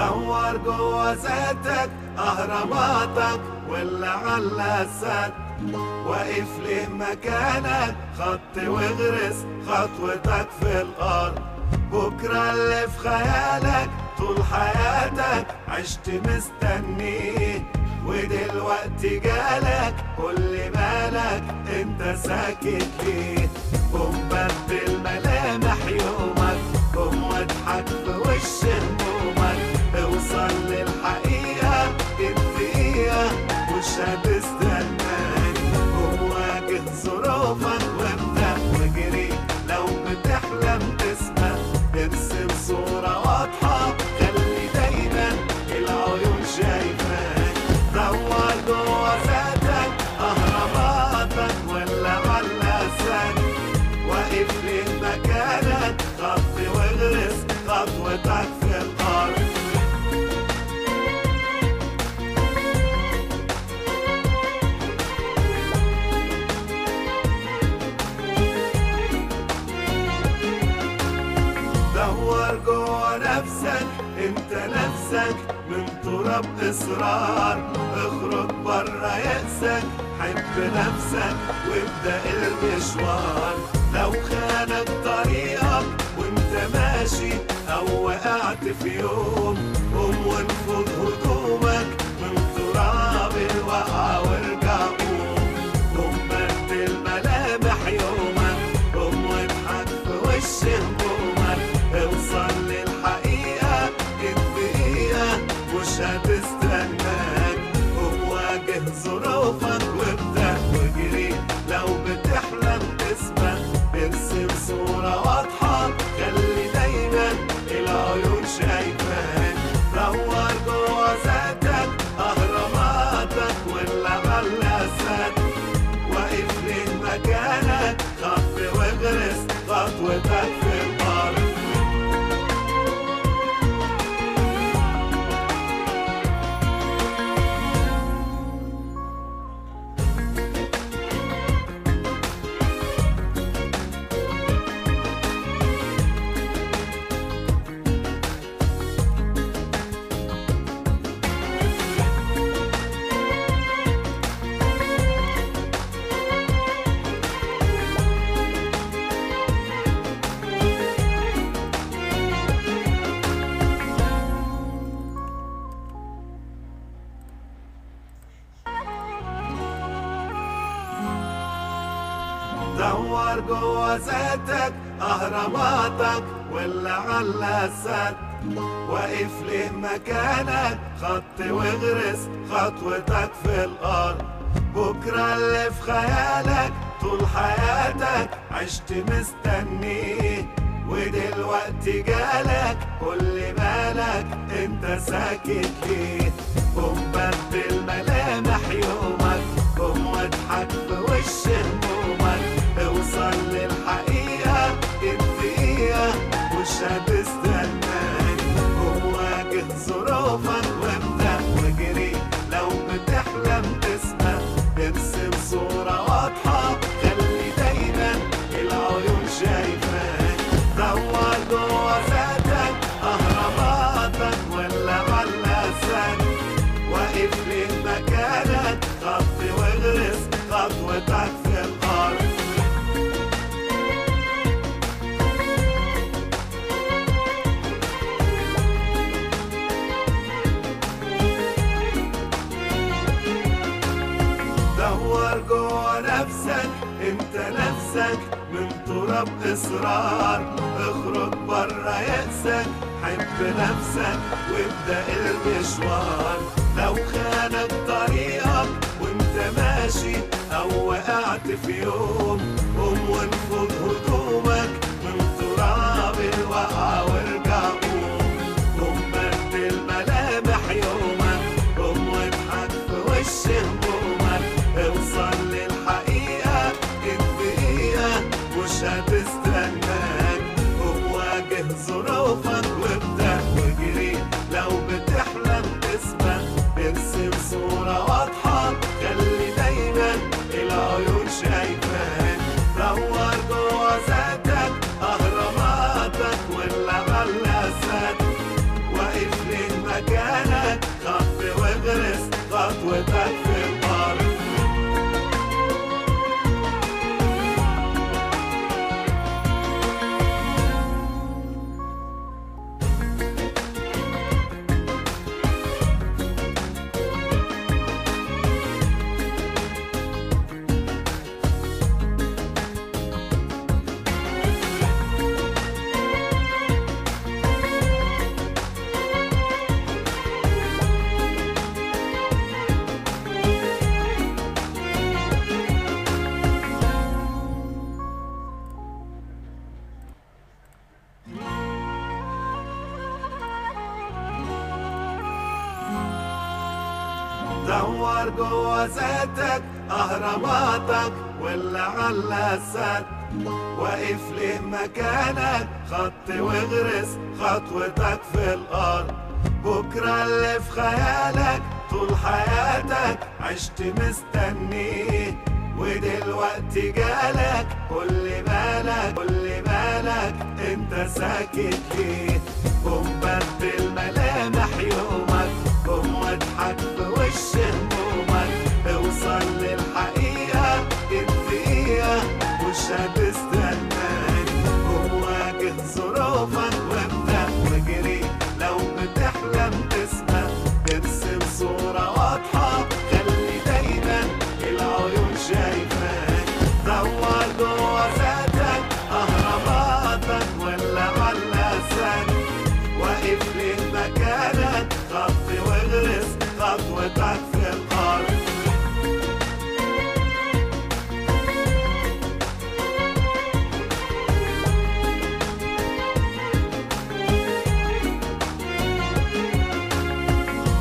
دور جوا ذاتك اهراماتك واللي على السد، واقف ليه مكانك خط واغرس خطوتك في الارض. بكرة اللي في خيالك طول حياتك عشت مستنيه، ودلوقتي جالك قولي مالك انت ساكت ليه؟ قوم بدل ملامح يومك، قوم واضحك في وش همومك، اوصل للحقيقة الدقيقة مش هتستناك. قوم واجه ظروفك وابدأ واجري، لو بتحلم تسبق، ارسم صورة واضحة خلي دايما العيون شايفاك. دور جوا ذاتك اهراماتك ولا على السد، واقف ليه مكانك خط واغرس خطوتك في الارض. دور جوا نفسك انت نفسك من تراب اصرار، اخرج برا يأسك حب نفسك وابدأ المشوار. لو خانك طريقك وانت ماشي او وقعت في يوم، قوم وانفض هدومك من تراب الوقعة وارجع قوم. قوم بدل ملامح يومك، قوم واضحك في وش همومك، اوصل للحقيقة الدقيقة مش هتستناك. قوم واجه ظروفك وابدأ واجري، لو بتحلم تسبق، ارسم صورة واضحة خلي دايما العيون شايفاك. دور جوا ذاتك اهراماتك ولا على السد، واقف ليه مكانك خط واغرس خطوتك في الارض. دور جوا ذاتك اهراماتك ولا على السد، واقف ليه مكانك خط واغرس خطوتك في الارض. بكرة اللي في خيالك طول حياتك عشت مستنيه، ودلوقتي جالك قولي مالك انت ساكت ليه؟ قوم بدل ملامح يومك، قوم واضحك في وش همومك، اوصل للحقيقة الدقيقة مش هتستناك. قوم واجه ظروفك وابدأ واجري، لو بتحلم تسبق، ارسم صورة واضحة خلي دايما العيون شايفاك. دور جوا ذاتك اهراماتك ولا على السد، واقف ليه مكانك خط واغرس خطوتك في الارض. دور جوا نفسك انت نفسك من تراب اصرار، اخرج برا يأسك حب نفسك وابدأ المشوار. لو خانك طريقك وانت ماشي او وقعت في يوم، قوم وانفض هدومك من تراب الوقعة وارجع قوم. قوم بدل ملامح يومك، قوم واضحك في وش همومك، اوصل للحقيقة الدقيقة مش هتستناك. قوم واجه ظروفك وابدأ واجري، لو بتحلم تسبق، ارسم صورة واضحة خلي دايما العيون شايفاك. دور جوا ذاتك اهراماتك ولا على السد، واقف ليه جوا ذاتك اهراماتك ولا على السد. واقف ليه مكانك؟ خط واغرس خطوتك في الارض. بكرة اللي في خيالك طول حياتك عشت مستنيه، ودلوقتي جالك. قولي مالك، قولي مالك، انت ساكت ليه؟ قوم بدل ملامح يومك، قوم واضحك في وش همومك، اوصل للحقيقة الدقيقة مش هتستناك. قوم واجه ظروفك وابدأ واجري، لو بتحلم تسمع ارسم صورة واضحة، خلي دايما العيون شايفاك. دور جوا ذاتك اهراماتك ولا على السد. واقف ليه مكانك؟ خط واغرس خطوتك في الارض.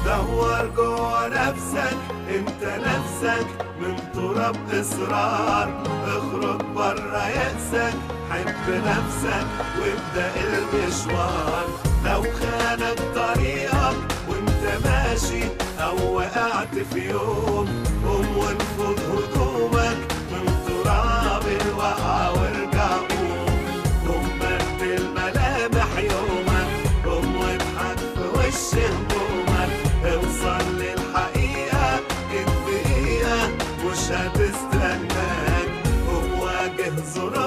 دور جوا نفسك، انت نفسك من تراب اصرار. اخرج برا يأسك، حب نفسك وابدأ المشوار. لو خانك طريقك وانت ماشي او وقعت في يوم، قوم وانفض هدومك من تراب الوقعة وارجع قوم. قوم بدل ملامح يومك، قوم واضحك في وش همومك، اوصل للحقيقة الدقيقة مش هتستناك. قوم واجه ظروفك.